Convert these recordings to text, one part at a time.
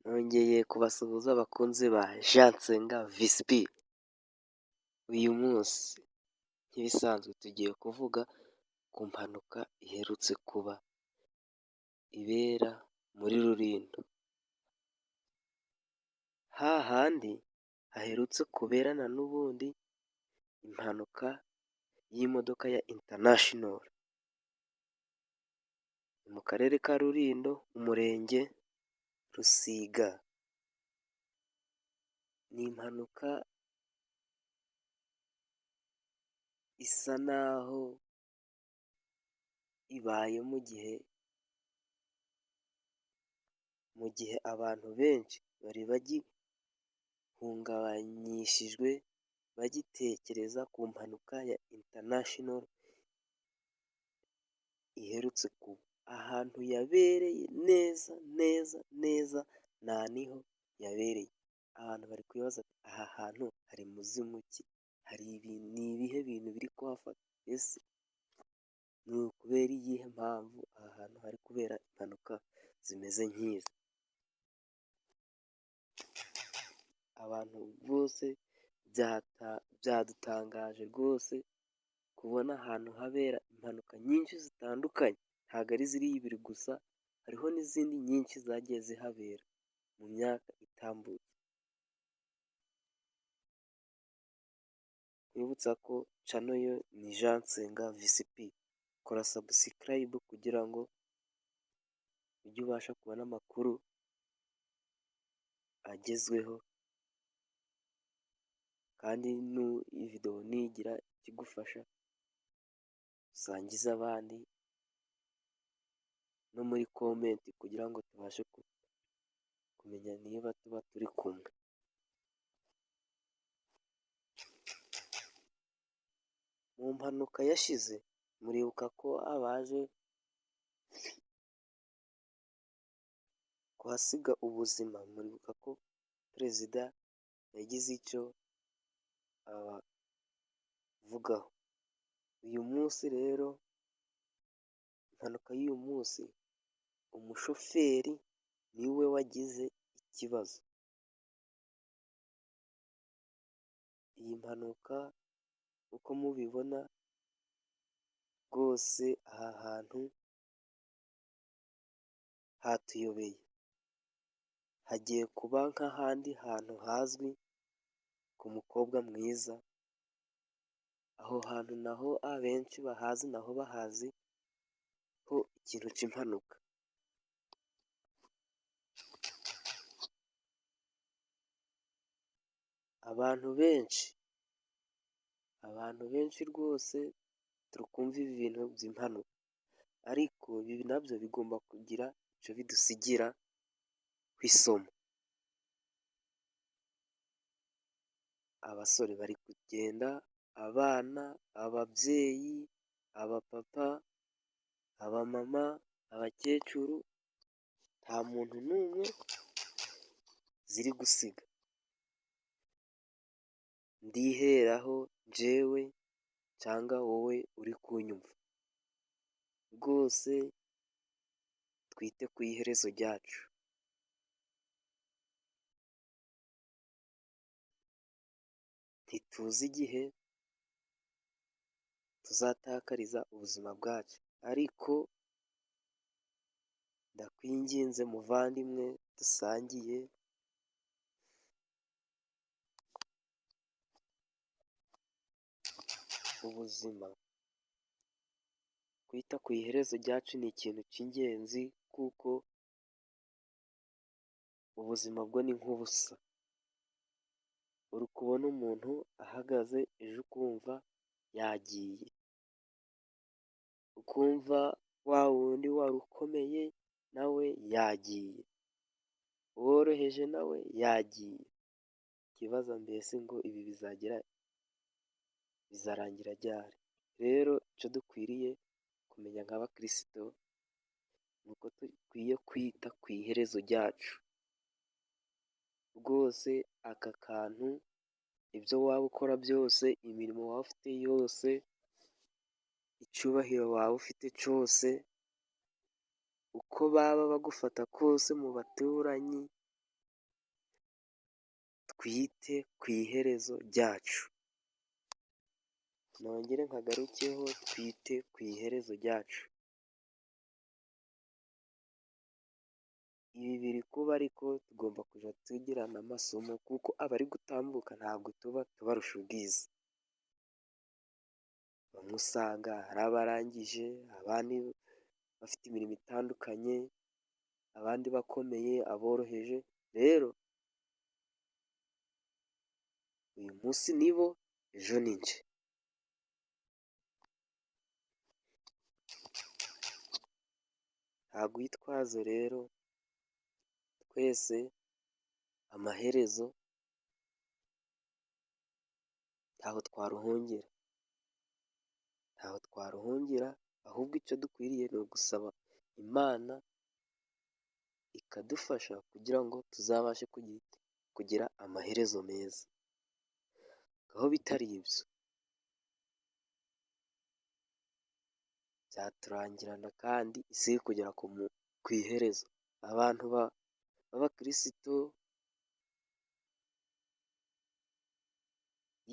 Nongeye kubasuhuza abakunzi ba Jean Nsenga VCP. Uyu munsi nk'ibisanzwe tugiye kuvuga ku mpanuka iherutse kuba ibera muri Rulindo, hahandi haherutse kuberana n'ubundi impanuka y'imodoka ya Intanashinoro, mu karere ka Rulindo, umurenge Rusiga. Ni impanuka isa naho ibaye mu gihe abantu benshi bari bagihungabanyishijwe, bagitekereza ku mpanuka ya Intanashinoro iherutse kuba. Ahantu yabereye neza neza neza aha niho yabereye. Abantu bari kwibaza aha hantu hari muzimu ki? Hari ni ibihe bintu biri kuhafata? Ese ni ukubera iyihe mpamvu aha hantu hari kubera impanuka zimeze nk'izi? Abantu bose byadutangaje rwose kubona ahantu habera impanuka nyinshi zitandukanye, ntago ari ziriya ibiri gusa, hariho n'izindi nyinshi zagiye zihabera mu myaka itambutse. Nkwibutsa ko cano yo ni Jean Nsenga VCP. Kora sabusikarayibu kugira ngo ujye ubasha kubona amakuru agezweho, kandi iyi videwo nigira icyo igufasha usangize abandi no muri komenti kugira ngo tubashe kumenya niba tuba turi kumwe. Mu mpanuka yashize muribuka ko abaje kuhasiga ubuzima, muribuka ko perezida yagize icyo abavugaho. Uyu munsi rero, impanuka y'uyu munsi, umushoferi niwe wagize ikibazo. Iyi mpanuka uko mubibona rwose aha hantu hatuyobeye. Hagiye kuba nk'ahandi hantu hazwi ku mukobwa mwiza, aho hantu naho abenshi bahazi naho bahazi ho ikintu cy'impanuka. Abantu benshi, abantu benshi rwose turi kumva ibi bintu by'impanuka, ariko ibi nabyo bigomba kugira icyo bidusigira ku isomo. Abasore bari kugenda, abana, ababyeyi, abapapa, abamama, abakecuru, nta muntu n'umwe ziri gusiga. Ndiheraho njyewe cyangwa wowe uri kunyumva, rwose twite ku iherezo ryacu. Ntituzi igihe tuzatakariza ubuzima bwacu, ariko ndakwinginze muvandimwe dusangiye ubuzima, kwita ku iherezo ryacu ni ikintu cy'ingenzi, kuko ubuzima bwo ni nk'ubusa. Uri kubona umuntu ahagaze, ejo ukumva yagiye, ukumva wa wundi wari ukomeye nawe yagiye, uworoheje nawe yagiye, ukibaza mbese ngo ibi bizagira bizarangira ryari? Rero icyo dukwiriye kumenya nk'abakirisito ni uko dukwiye kwita ku iherezo ryacu. Rwose aka kantu ibyo waba ukora byose, imirimo waba ufite yose, icyubahiro waba ufite cyose, uko baba bagufata kose mu baturanyi, Twite ku iherezo ryacu. Nongere nkagarukeho, twite ku iherezo ryacu. Ibi biri kuba ariko tugomba kuja tugirana amasomo, kuko abari gutambuka ntabwo tuba tubarusha ubwiza. Bamwe usanga ari abarangije, abandi bafite imirimo itandukanye, abandi bakomeye, aboroheje. Rero uyu munsi ni bo, ejo ni nje. Nta gwitwazo rero, twese amaherezo ntaho twaruhungira. Ntaho twaruhungira, ahubwo icyo dukwiriye ni ugusaba Imana ikadufasha kugira ngo tuzabashe kugira amaherezo meza. Aho bitari ibyo byaturangirana kandi isi iri kugera ku iherezo. Abantu b'abakirisito,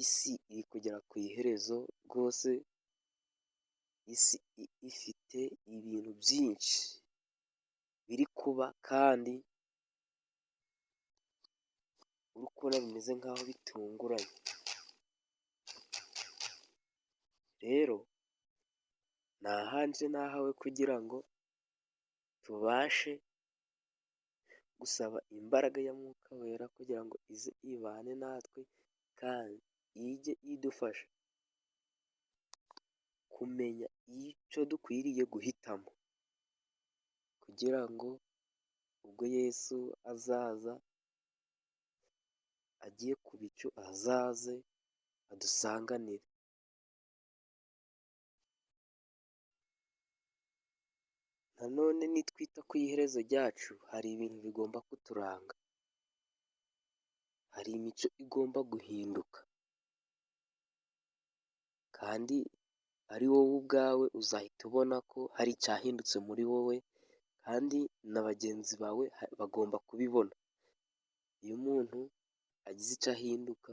isi iri kugera ku iherezo rwose, isi ifite ibintu byinshi biri kuba kandi uri kubona bimeze nk'aho bitunguranye. Rero ni ahanje n'ahawe kugira ngo tubashe gusaba imbaraga ya Mwuka Wera kugira ngo ize ibane natwe, kandi ijye idufasha kumenya icyo dukwiriye guhitamo, kugira ngo ubwo Yesu azaza agiye ku bicu, azaze adusanganire. Nanone nitwita ku iherezo ryacu, hari ibintu bigomba kuturanga. Hari imico igomba guhinduka, kandi ari wowe ubwawe uzahita ubona ko hari icyahindutse muri wowe, kandi na bagenzi bawe bagomba kubibona. Iyo umuntu agize icyo ahinduka,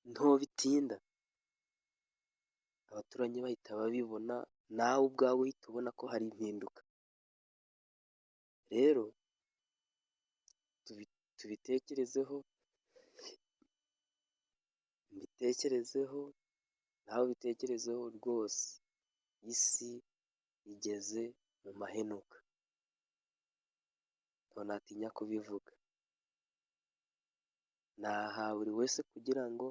ntobitinda, abaturanyi bahita babibona, nawe ubwawe uhita ubona ko hari impinduka. Rero tubitekerezeho, mbitekerezeho, nawe ubitekerezeho rwose, isi igeze mu mahenuka, ntonatinya kubivuga. Ni aha buri wese kugira ngo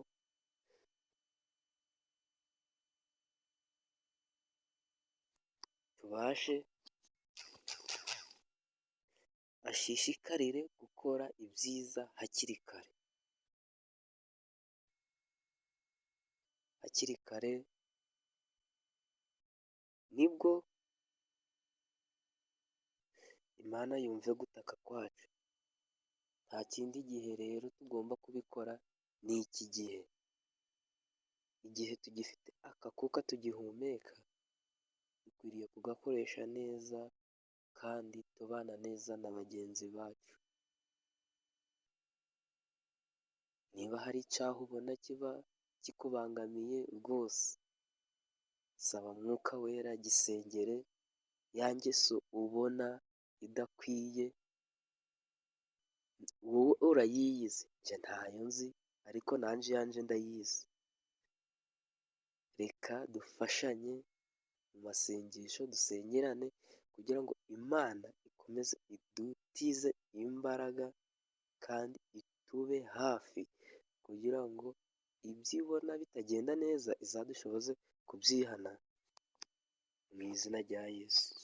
tubashe, ashishikarire gukora ibyiza hakiri kare. Hakiri kare nibwo Imana yumve gutaka kwacu. Nta kindi gihe rero tugomba kubikora, ni iki gihe. Igihe tugifite aka kuka tugihumeka, dukwiriye kugakoresha neza kandi tubana neza na bagenzi bacu. Niba hari icyaha ubona kiba kikubangamiye rwose, saba Mwuka Wera, gisengere, ya ngeso ubona idakwiye, wowe urayiyizi, nje ntayo nzi, ariko nanje iyanje ndayizi. Reka dufashanye mu masengesho, dusengerane kugira ngo Imana ikomeze idutize imbaraga kandi itube hafi, kugira ngo ibyo ibona bitagenda neza izadushoboze kubyihana mu izina rya Yesu.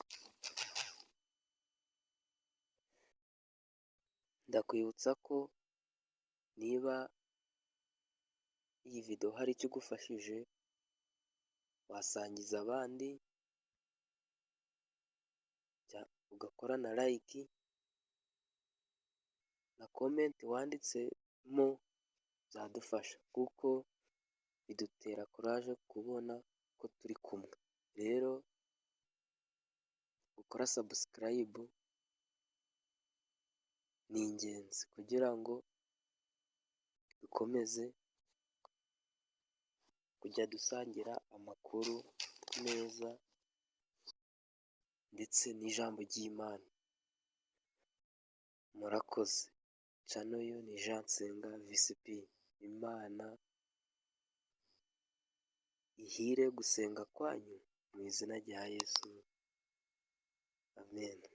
Ndakwibutsa ko niba iyi videwo hari icyo igufashije, wasangiza abandi, ugakora na layiki na komenti wanditsemo byadufasha, kuko bidutera kuraje kubona ko turi kumwe. Rero gukora sabusikarayibu Ni ingenzi kugira ngo dukomeze kujya dusangira amakuru neza ndetse n'ijambo ry'Imana. Murakoze cano yo ni Jean Nsenga visipi. Imana ihire gusenga kwanyu mu izina rya Yesu, amena.